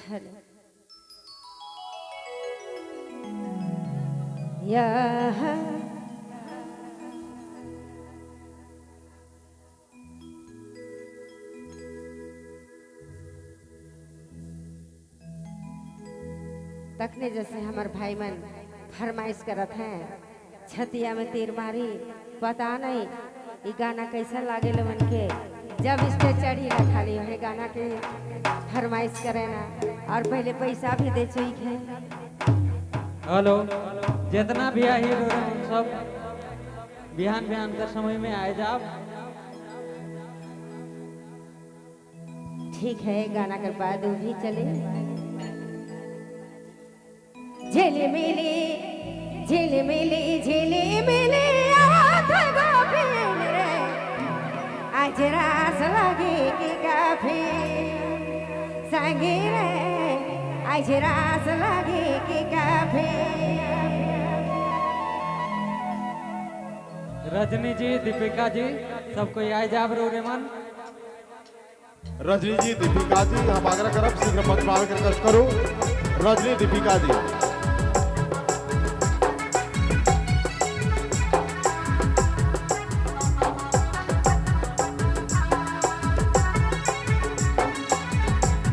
हेलो या तखने जैसे हमार भाई मन फरमाइश करत हैं छतिया में तीर मारी, पता नहीं ये गाना कैसा लागे मन के। जब स्टेज चढ़ी ना खाली वही गाना के फरमाइश करे ना, और पहले पैसा भी दे चुकी है। हेलो, जितना भी आई सब बिहान बिहान के समय में आए जाओ। ठीक है, गाना के बाद वो भी चले। झिलमिली झिलमिली झिलमिली आवत गोपिन रे, आज रास लगे की काफी संगी रे, आज रास लगे की काफी। रजनी जी, दीपिका जी, सबको आए जाब रो रे मन। रजनी जी, दीपिका जी, हम आग्रह करब शीघ्र मंच पर आवे के रिक्वेस्ट करू। रजनी, दीपिका जी।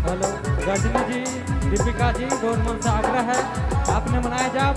हेलो रजनी जी, दीपिका जी, गौर मन से आग्रह है आपने मनाए जाब।